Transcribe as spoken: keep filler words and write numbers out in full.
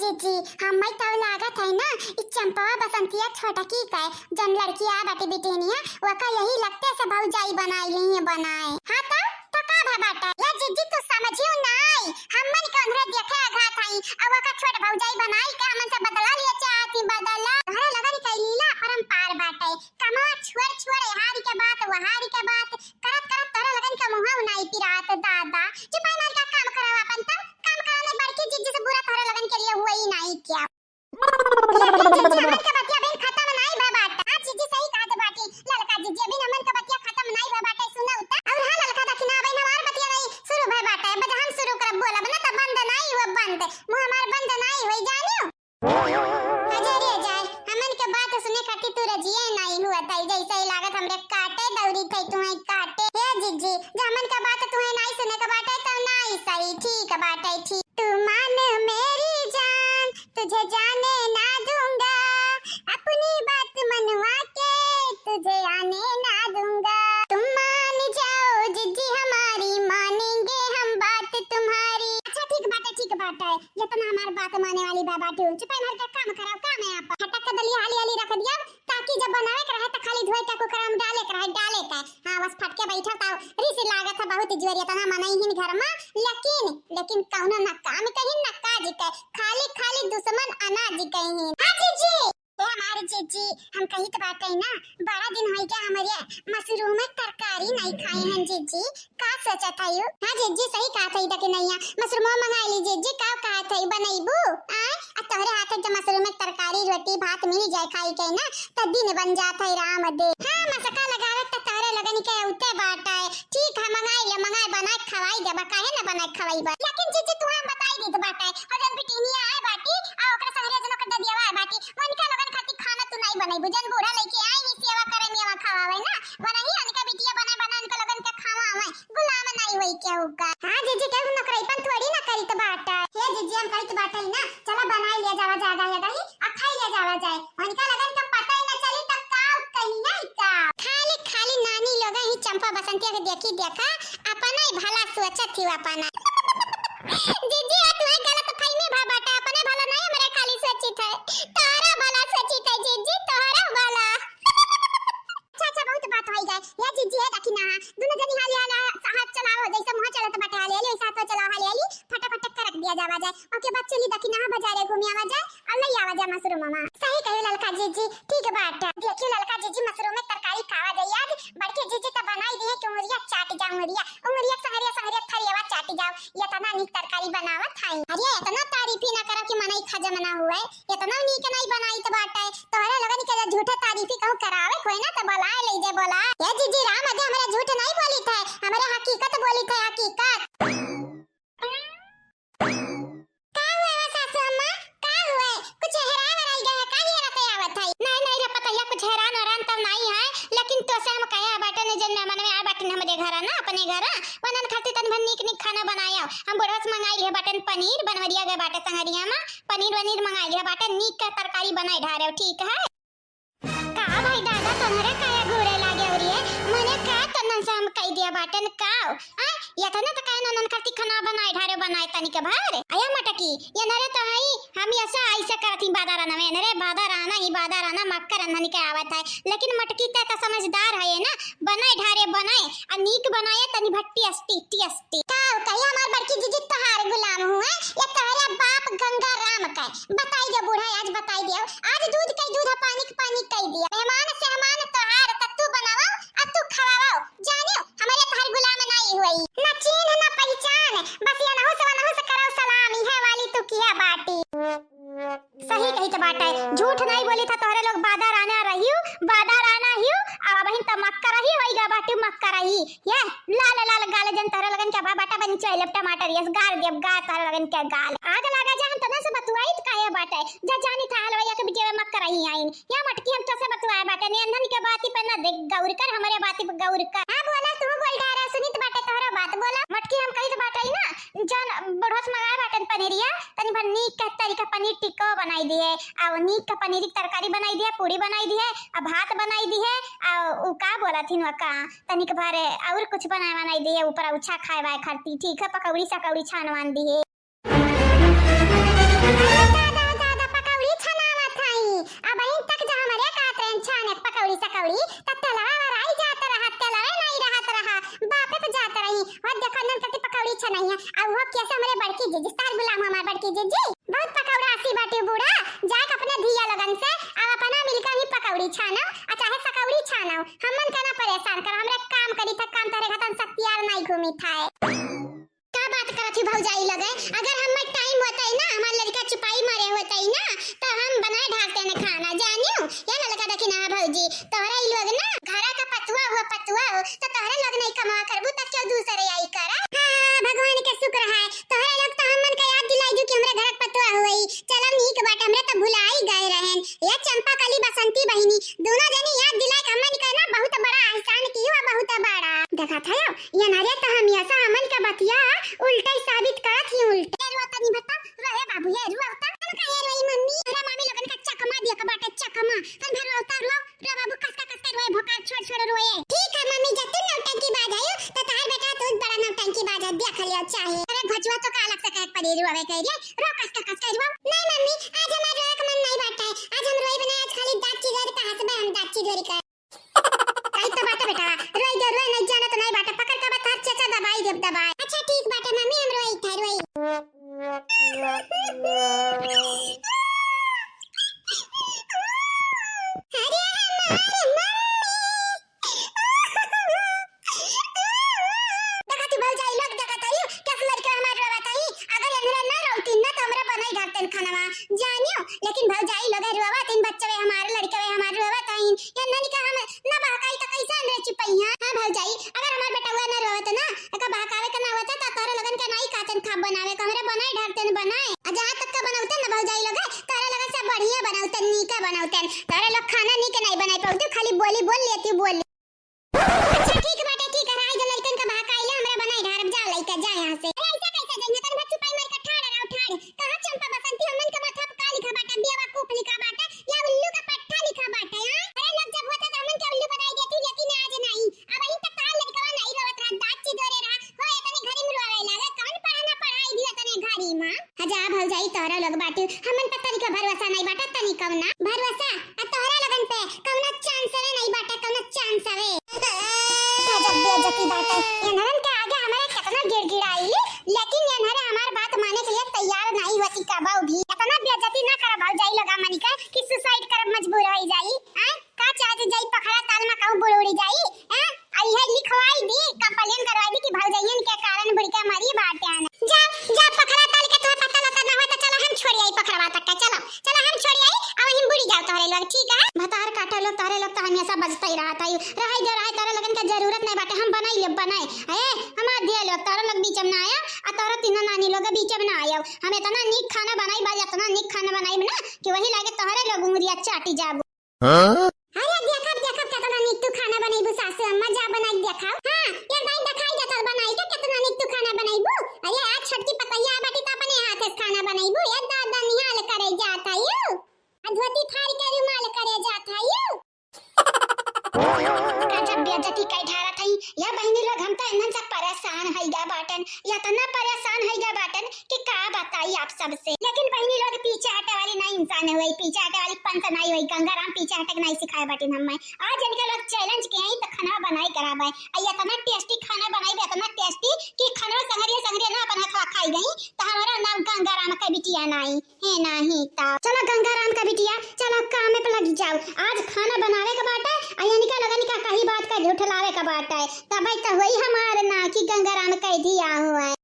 जीजी, हम्मै तउ लागत है ना, ई चंपवा बसंतिया छोटकी का, जौन लड़किया बाटी बिटिनिया, वका यही लगते से भौजाई बनाई लिहे बनाए। हाँ तउ, तउ का भा बाटे? या जीजी तू समझियो नाई, हमन के उन्हरे देखे अघात हई, अउ वका छोट भौजाई बनाई के हमन से बदला लिए चाहत ही, बदला। तोहरे लगन के लीला अपरंपार बाटे, कमवा छोड़ छोड़, एहारी के बात, वहारी के बात, करत करत तोहरे लगन के मुँहवा नाई पिरात दादा। चुपाई मार के काम करो अपन तउ, काम करो नहीं, बड़की जीजी से बुरा तोहरे लगन के लिए हुआ ही नाई क्या। लेकिन जीजी, हमन के बतिया अबहिन खतम नाई भा बाटे। हाँ जीजी, सही कहत बाटी ललका जीजी, अबहिन हमन के बतिया खतम नाई भा बाटे। सुनउ त, अउर हाँ ललका दखिना, अबहिन हमार बतिया नाई सुरु भा बाटे। बस हम सुरु करब बोलब ना त बंद नाई हुआ, बंद, मुँह हमार बंद नाई होई, जानियो। अजय रे अजय, हमन के बात सुने खातिर तू रजिए नाई हुआ तइ, जैसे ही लागत हमरे काटे दौरी थई, तुहैं काटे। हे जीजी, जब हमन के बात तुहैं नाई सुने के बाटे तउ नाई सही, ठीक बाटे, ठीक। तू मान मेरी जान, तुझे जाने ना दूंगा, अपनी बात मनवा के तुझे आने ना दूंगा। तुम मान जाओ जिज्जी हमारी, मानेंगे हम बात तुम्हारी। अच्छा ठीक बाटे, ठीक बाटे, जितना हमार बात माने वाली बा बाटू। चुपाई मार के काम कराओ, काम है आप। फटक के दलिया हाली हाली रख दिया, ताकि जब बनावे के रहे त खाली धोए के कुकर में डाले के रहे, डाले के। हाँ, बस फटके बैठा त रिस लागत है बहुत जोर, इतना मनई हिन घर में, लेकिन, लेकिन कौनो न काम कहिन न काज के, खाली, खाली दुश्मन अनाज कहिन। हाँ जीजी। ए हमार जीजी, हम कहित बाटे ना, बड़ा दिन होई गया हमरे मशरूम के तरकारी नहीं खाए हैं जीजी, का सोचत हयू? हाँ जीजी, सही कहत हई दखिनैया, मशरूमो मंगाई ली जीजी, का कहत हई, बनैबू? आय, आ तोहरे हाथ के मशरूम के तरकारी, रोटी, भात मिल जाए खाई के ना, त दिन बन जात है राम दे। हाँ, मसका लगावे त तोहरे लगन के उते बाटे। ठीक है, मंगाई ले, मंगाई, बनाए खवाई देबा, काहे ना बनाए खवाई बा। लेकिन जीजी, तू हम बताई दीत बाटे, और जन बिटिनिया आए बाटी, आ ओकरा संगरे जन ओकर ददियावा आए बाटी, उनका लगन खातिर खाना तू नहीं बनैबू, जन बूढ़ा लइके आई ही सेवा करे, मेवा खवावे ना, वनही उनका बिटिया बना, बना उनका लगन के खवावे। गुलाम नाई होई केहू का। हाँ जीजी, केहू नौकराईपन थोड़ी ना करित बाटे। हे जीजी, हम कहित बाटे ना, चला बनाई ले जावा जाए, दही, दही, आ खाई ले जावा जाए। उनका लगन के पता ही ना चली त का कहिए का। खाली, खाली नानी लोग ही चंपा बसंतिया के देखी देखा, अपना ही भला सोचत ही अपना। जीजी, आ तू गलत फहमी भा बाटे, अपने भला नहीं हमरे खाली सोचित है, तोहरा भला सोचित है जीजी, तोहरा भला। अच्छा, अच्छा, बहुत बात होई गए। हे जीजी, हे दखिना, दुनो जनी हाली हाली हाथ चलाओ, जैसे मुँह चलत बाटे हाली हाली, वैसे हाथ चलाओ हाली हाली, फटाफट करक दिया जावा जाए। ओके बाद चली दखिना, बाजारे घूमी आवा जाए, और लई आवा जाए मशरूम मामा। सही कहे ललका जीजी, ठीक बात। देखिए ललका जीजी, मशरूम में तरकारी खावा जाए आज, बड़के जीजी तो बनाई दिए कि उंगरिया चाट जाओ, उंगरिया, उंगरिया संगरिया, संगरिया थरियावा चाट जाओ, ये तना नीक तरकारी बनावत है। अरे इतना तारीफ ही ना करा कि मनई खजम ना हुए। इतना नीक नहीं बनाइत बाटे, तोहरे लोगन के जे झूठे तारीफी कहूँ करावे कोई ना तो बोलाए ले जे बोला। ए जीजी राम आगे हमरे झूठ नहीं बोलित है, हमरे हकीकत बोलित है, हकीकत। का हुए हो सासू अम्मा? का हुए? कुछ हेराए वेराई गए है? का हेरते आवत है? नहीं, नहीं रे पतैया, कुछ हेरान वेरान तो नहीं है, लेकिन तोसे हम कहे बाटे ने जन मेहमान में आए बाटे हमरे घर ना, अपने घर, वनन खातिर तन भर नीक नीक खाना बनाया। हम बुढ़वा से मंगाई लिहे बाटन पनीर, बनवरिया गए बाटे संगरिया में, पनीर वनीर मंगाई लिहे बाटे, नीक के तरकारी बनाए ढारे, ठीक है? का भाई दादा, तोहरे काहे घूरे लागे हो रे? मने का तनन से हम कह दिया बाटन का? आ, ये तने तो कहे ननन खातिर खाना बनाए ढारे, बनाए तनिक भर। अया मटकी, ये नरे तो हई, हम ऐसा ऐसे करत ही बादाराना में, नरे बादाराना ही बादाराना मक्कर रंधन के आवत है, लेकिन मटकी ते तो समझदार है ना, बनाए ढारे बनाए, आ नीक बनाए तनी भट्टी अस्टी, टी अस्टी। का कहिया हमार बड़की जीजी तोहार गुलाम हुए, या तोहरा बाप गंगा राम का? बताई दे बूढ़ा, आज बताई दे, आज दूध के दूध, पानी के पानी कह दिया। मेहमान सेहमान तोहार, त तू बनावा, आ तू खवावा, जानियो, हमरे तोहार गुलाम नहीं हुई। ना चीन्ह, ना पहचान, बस ये नहुस वनहुस करो सलाम, इहे वाली तू किया बाटी। सही कहित बाटे, झूठ नहीं बोली था तोहरे लोग, बादाराना रहियो, बादाराना हियो, अब अबहिन त मक्का रही, वही गा बाटी मक्का रही। ये लाल लाल गाल जन तोहरे लगन के बा बाटा बनी चोइलब टमाटर, यस गाल देब गा तोहरे लगन के गाल। आग लागा जा हम तने से बतुआई त काहे बाटे, जा जानी था हलवैया के बिटिया मक्का रही आइन। या मटकी हम तोसे बतुआए बाटे, ने अंधन के बाती पे ना देख गौर कर, हमरे बाती पे गौर कर। हाँ बोला तू बोल डारा, सुनित बाटे तोहरा बात बोला। मटकी हम कहित बाटे ना, जौन बुढ़वा से मंगाए बाटन पनीरिया, तनी भर नीक के तरीका पनीर टिक्का बनाई दिहे, आ नीक के पनीर की तरकारी बनाई दिहे, पूरी बनाई दिहे, आ भात बनाई दिहे, आ उ का बोलत हिन ओका, तनिक भर और कुछ बनाए बनाई दिहे, ऊपर उछा खाए वाए खातिर, ठीक है, पकौड़ी सकौड़ी छान वान दिहे। सकौड़ी, त तेलवा वराई जात रहा, तेलवे नाई रहत रहा, बापे पे जात रही। और देखो, नन कति पकौड़ी छनई है, आ वो कैसे हमरे बड़की जीजी, तार गुलाम हमार बड़की जीजी, बहुत पकौड़ा आसी बाटे बूढ़ा, जाके अपने धिया लोगन से, अब अपना मिलकर ही पकौड़ी छानो, आ चाहे सकौड़ी छानो, हमन का ना परेशान कर, हमरे काम करी था, काम तोहरे घतन सत्यार नाई घूमी थाए। का बात करत ही भौजाई लगे? अगर हम्मे टाइम होतई ना, हमार लड़का चुपाई मारे होतई ना, त हम बनाए ढारते न खाना, जानियो? या लड़का देखी ना भौजी, तोहरे ई लोग ना घरा का पतुआ हुआ, पतुआ हो, त तोहरे लोग नहीं कमावा करबू, त क्यों दूसरे आई करा? हाँ, हाँ, भगवान के शुक्र है, तोहरे लोग त हमन का याद दिलाई दू कि हमरे घर के पतुआ हुई। चलो, नीक बात, हमरे त भुलाई गए रहेन। ये चंपा कली बसंती बहिनी, दोनों जनी याद दिलाए के हमन का ना बहुत बड़ा एहसान की हुआ, बहुत बड़ा। देखा था यो, ये नारे त हमेशा हमन का बतिया उल्टा ही साबित करत ही उल्टा। ए, रुआ तनी बता, रुआ ए बाबू, ए, रुआ उता। हम का ए रोई मम्मी, अरे मामी लोगन का चकमा दिया का बाटे, चकमा। तन भर रुआ उता, रुआ, रुआ बाबू, कस का, कस का रोए, भोका छोड़, छोड़ रोए। ठीक है मम्मी, जब तू नौटंकी बाज आयो, तो तार बेटा तू बड़ा नौटंकी बाज आ, देख लियो चाहे। अरे घचुआ तो का अलग से कहे पड़ी, रुआ वे कह रे, रुआ कस का, कस का रुआ। नहीं मम्मी, आज हमार रोए का मन नहीं बाटे, आज हम रोई बनाए, आज खाली दांत चिगोरी का हंसबे हम, दांत चिगोरी का। कही तो बाटे बेटा, रोई दे, रोई नहीं जाना तो नहीं बाटे, पकड़ के बता, चाचा दबाई देब दबाई। अच्छा ठीक बाटे मम्मी, हम रोई था, रोई। अरे हमार मम्मी। देखा तू भौजाई लोग, देखा तारी, कैसे लड़के हमार रोवा तारी, अगर एनरे ना रोती ना तो हमरा बनाई ढारतन खानवा, जानियो, लेकिन भौजाई लोग रोवा तीन बच्चे हमारे लड़के हमार रोवा तारी, ये ननिका हम ना बहकाई त कैसे एनरे चुपई है? हाँ भौजाई, अगर हमार बेटउआ ना रोवत ना, एका बहकावे के ना होता, त तोहरे लोगन के नाई काचन खाब बनावे, हमरे बनाए ढारतन बनाए। आ जहाँ तक का बनौतन ना भौजाई लोग, तोहरे लोगन से बढ़िया बनौतन, नीका बनौतन। तोहरे लोग खाना नीक नहीं बनाई पाउतू, खाली बोली बोल लेती बोली। अच्छा ठीक बाटे, ठीक है, रहाई दे लइकन का बहकाइला, हमरा बनाई ढारब, जा लइका जा यहाँ से। अरे ऐसा कैसे जइहे, तन भर चुपाई मार के ठाड़ रहो, ठाड़। कहाँ चंपा बसंती, हमन के माथा पे का लिखा बाटे, बेवकूफ लिखा बाटे, या उल्लू का पट्ठा लिखा बाटे, हाँ? अरे लोग जब होता तो हमन के उल्लू बनाई देती, लेकिन आज नहीं। अब इन तक तार लड़कवा नहीं रोवत रहा, दांत चिदोरे रहा, हो इतनी घड़ी में रोवे लागे, कौन पढ़ाना पढ़ाई दिया तने घड़ी में? अच्छा भौजाई तोहरा लोग बाटी, हमन पे तनिको भरोसा नहीं बाटे, तनिको ना भरोसा, आ तोहरा लोगन पे कौनो चांस रे नहीं बाटे, कौनो चांस रे। गजब बेइज्जती बाटे, एनहरन के आगे हमारे कितना गिड़गिड़ाई, लेकिन एनहरे हमार बात माने के लिए तैयार नहीं होती कबो भी। इतना बेइज्जती ना करा भौजाई लोग हमनी के कि सुसाइड करब मजबूर हो जाई। आय? का चाहत जाई पखड़ा ताल में कहूँ बुड़ुड़ी जाई, हैं? आ इहे लिखवाई दी, कंप्लेन करवाई दी कि भौजैयन के कारण बुढ़िका मरी बाटे। जा, जा पखड़ा ताल के तोहे पता लता ना होए तो चला हम छोड़ी आई पखड़वा तक के, चला, चला हम छोड़ी आई, अब हम बुड़ी जाओ तोहरे लोग, ठीक है? भतार काटो लोग, तोहरे लोग तो हमेशा बजता ही रहता है, रहाई दे रहाई, तोहरे लोगन के जरूरत नहीं बाटे, हम बनाई ले बनाए, ए, हमार दिया लोग, तोहरे लोग बीच में ना आया, आ तोहरे तीनों नानी लोग बीच में ना आया, हम इतना नीक खाना बनाई बा, इतना नीक खाना बनाई ना कि वही लागे तोहरे लोग उंगलिया चाटी जाबू। हाँ? अरे देखब, देखब केतना नीक तू खाना बनैबू सासू अम्मा, जा बनाई देखाओ। हाँ, एक दाई देखाई देता बनाई के केतना नीक तू खाना बनैबू। अरे आज छोटकी पतैया बाटी त अपने हाथे से खाना बनैबू। ए दादा निहाल करे जात है यू। आ धोती फाड़ के रुमाल करे जात है यू। गजब बेइज्जती कई ढारत हई। या बहिनी लोग हम त इन्हन से परेशान हई गा बाटन। इतना परेशान हई गा बाटन कि का बताई आप सबसे। लेकिन बहिनी लोग पीछे हटे वाली नहीं इंसान हुई, पीछे हटे वाली पंच नहीं हुई। गंगाराम पीछे हटे के नहीं सिखाए बाटिन हमें। आज इनके लोग चैलेंज के आई तो खाना बनाई कराबे। आ इतना टेस्टी खाना बनाई, इतना टेस्टी कि खाना संगरिया संगरिया ना अपन हथवा खाई गई तो हमारा नाम गंगाराम के बिटिया नहीं है नहीं तो। चलो गंगाराम के बिटिया, चलो काम पे लग जाओ। आज खाना बनावे के बाटे, आ इनके लोगन का कही बात का झुठलावे के बाटे। तबे तो हुई हमार ना कि गंगाराम कह दिया हुआ है।